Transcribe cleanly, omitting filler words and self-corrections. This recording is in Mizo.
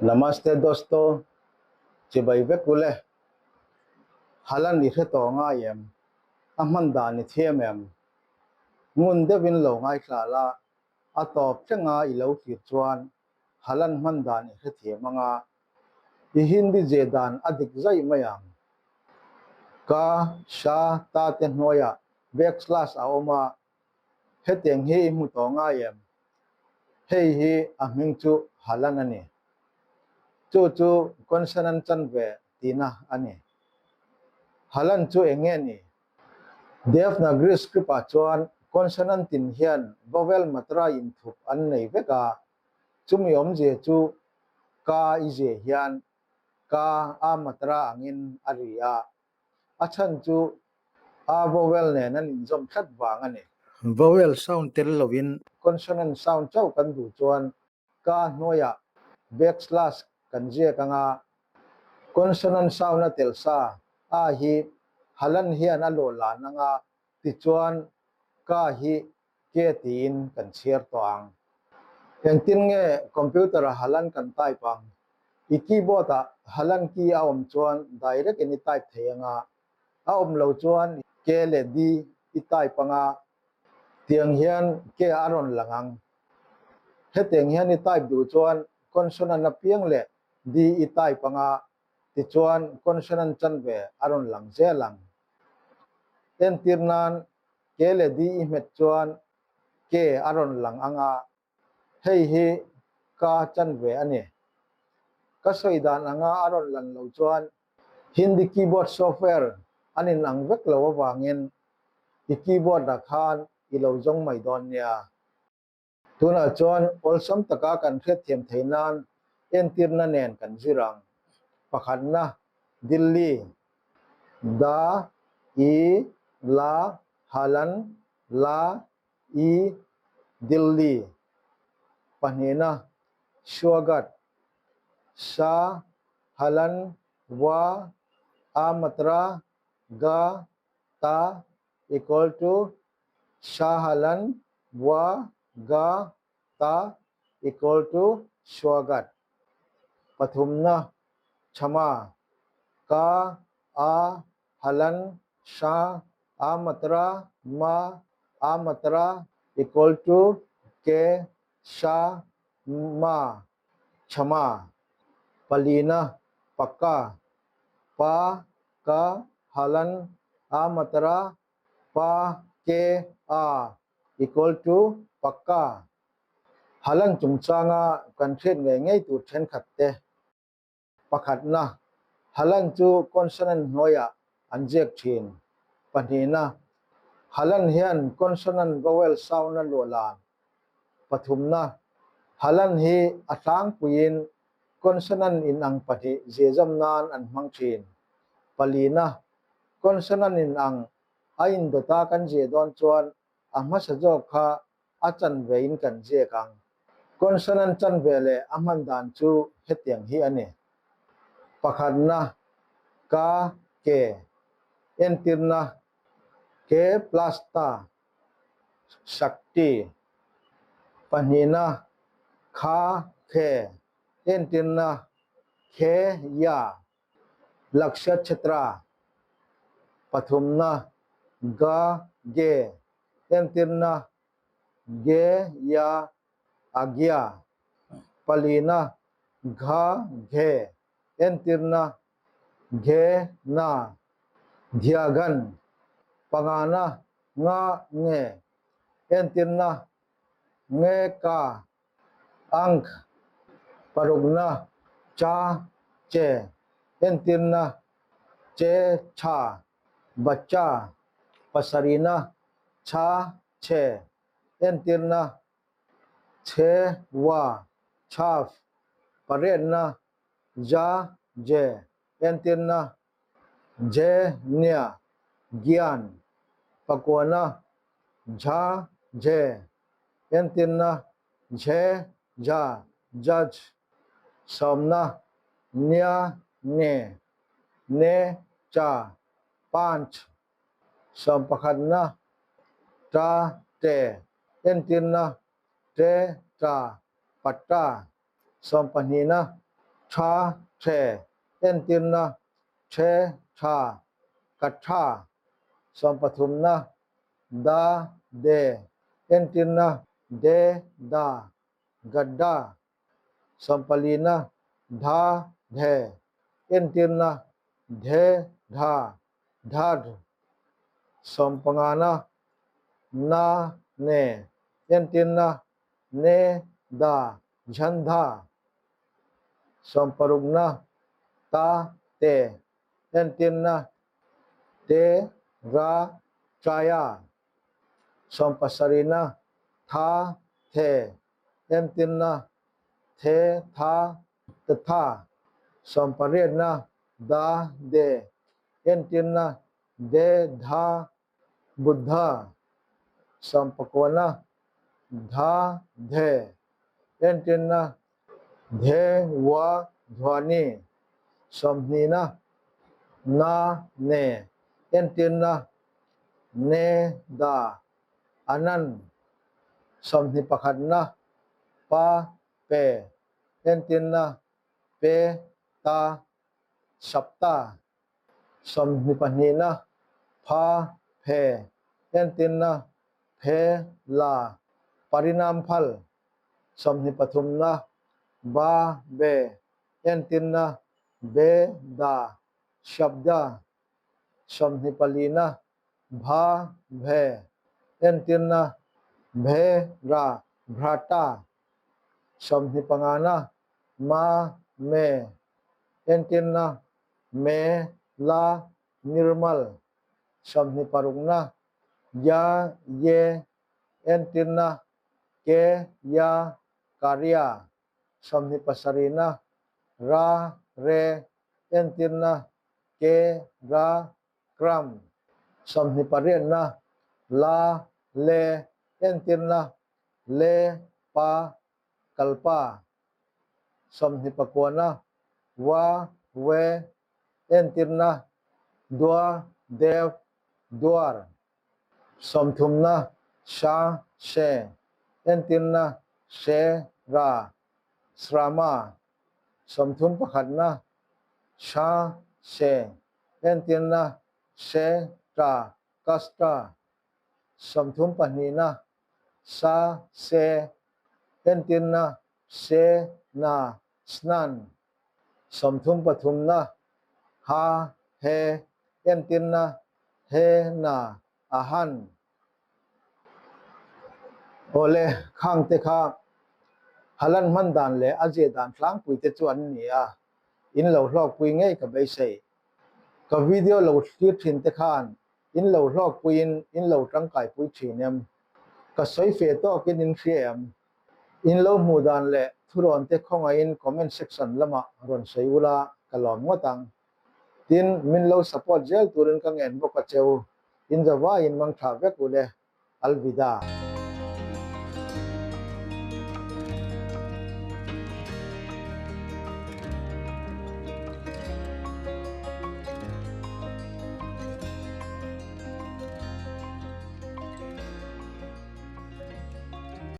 Namaste dosto, chibai vek ule. Halan i hre tawh ngai em? A hman dan i thiam em? Ngun deuhin lo ngaithla la, a tawp thlenga i lo thlir chuan Halan hman dan i hrethiam anga i Hindi ze dan a dik zaih mai ang. Ka, sha, ta te hnuaiah backslash a awm a, Hetiang hi i hmu tawh ngai em? Hei hi a hming chu Halan a ni. Chu chu consonant chanve tihna a ni. Halan chu eng nge ni? Devnagri script-ah chuan consonant tin hian vowel matra inthup an nei vek a, chumi awmzia chu ka i zia hian ka a matra angin a ri a, A chhan chu a vowel nen an inzawm tlat vang a ni. Vowel sound tel lovin consonant sound chauh kan duh chuan ka hnuaiah backslash kan ziak anga consonant sound a tel sa a hi halan hian a lawh lan anga tichuan ka hi ke tiin kan chhiar tawh ang. Engtin nge computer-a halan kan type ang? I keyboard-ah halan key a awm chuan direct in i type thei anga, a awm lo chuan K leh D i type anga, tiang hian K a rawn lang ang. Hetiang hian i type duh chuan consonant apiang leh D i type anga, tichuan consonant chanve a rawn lang zel ang. Entir nan K leh D i hmet chuan K a rawn lang ang a, hei hi ka chanve a ni. Ka sawi dan anga a rawn lan lo chuan Hindi keyboard software an inang vek lo avangin i keyboard-ah khan i lo zawng mai dawn nia. Tunah chuan awlsam taka kan hriatthiam theih nan entirna nen kan zir ang. Pakhatna, Dilli, Da, I, La, Halan, La, I, Dilli. Pahnihna, Swagat, Sa, Halan, Wa, A Matra, Ga, Ta, equal to Shahalan Wa Ga Ta equal to Swagat. Pathumna Chhama Ka A Halan Sha A Matra Ma A Matra equal to Ke Sha Ma Chhama. Palina Pakka Pa Ka Halan A Matra Pa Ke A equal to Pakka. Halan chungchanga kan hriat ngei ngei tur thenkhat te. Pakhatna, Halan chu consonant hnuaiah an ziak thin. Pahnihna, Halan hian consonant vowel sound a luah lan. Pathumna, Halan hi a tlangpuiin consonant inang pahnih ziahzam nan an hmang thin. Palina, Consonant in ang a indawta kan ziah dawn chuan a hmasa zawk kha a chanve in kan ziak ang. Consonant chanve leh a hman dan chu hetiang hi a ni. Pakhatna, ka, ke. Entirna, ke plus ta, Shakti. Pahnihna, kha, khe. Entirna, khe, ya. Lakshachhatra, pathumna, Ga, Ge, entirna, Ge, Ya, Agya, palina, Gha, Ghe, entirna, Ghe, Na, Dhyagan, pangana, Nga, Nge, entirna, Nge, Ka, Ank, parukna, cha, che, entirna, che, cha, bacha, pasarihna, cha, che, entirna, che, wa, chaf, pariatna, ja, je, entirna, je, nia, gyan, pakuana, jha, jhe, Entirna, Jhe, Jha, Judge, Sawmna, Nia, Nge, Ne, Cha, Panch, Sawmpakhatna, Ta, Te, Entirna, Te, Ta, Patta, Sawmpahnihna, Tha, the, entirna, the, tha, ka tha, sawmpathumna, da, de, entirna, de, da, gadda, sawmpalina, dha, dhe, entirna, dhe, dha, dhadh, sawmpangana, na, ne, entirna, ne, da, jhandha, sawmparukna, ta, te, entirna, te, ra, traya, sawmpasarihna, tha, the, entirna, the, tha, tatha, sawmpariatna, da, de, entirna, de, dha, Buddha, sawmpakuana, dha, dhe, entirna, dhe, wa, dhwani, sawmhnihna, na, ne, entirna, ne, da, anan, sawmhnih pakhatna, pa, pe, entirna, pe, ta, sapta, sawmhnih pahnihna, pha, phe, entirna, phe, la, parinam phal, sawmhnih pathumna, ba, be, entirna, be, da, shabda, sawmhnih palina, bha, bhe, entirna, bhe, ra, bhrata, sawmhnih pangana, ma, me, entirna, me, la, nirmal, sawmhnih parukna, ya, ye, entirna, ke, ya, karya, sawmhnih pasarihna, ra, re, entirna, ke, ra, kram, sawmhnih pariatna, la, le, entirna, le, pa, kalpa, sawmhnih pakuana, wa, we, entirna, dua, dev, duar, sawmthumna, sha, she, entirna, she, ra, srama, sawmthum pakhatna, sha, she, entirna, she, ta, kasta, sawmthum pahnihna, sa, se, entirna, se, na, snan, sawmthum pathumna, ha, he, entirna, he, na, ahan. Awle, khangte kha Halan hman dan leh a zia dan tlangpui te chu an ni a, in lo hlawkpui ngei ka beisei. Ka video lo thlir thin te khan in lo hlawkpuiin in lo tangkaipui thin em? Ka sawi fe tawkin in hria em? In lo hmuh dan leh thurawn te khawngaihin comment section lamah rawn sawi ula ka lawm ngawt ang. Tin, min lo support zel turin ka ngen bawk a cheu. In zavaiin mangtha vek ule. Alvida.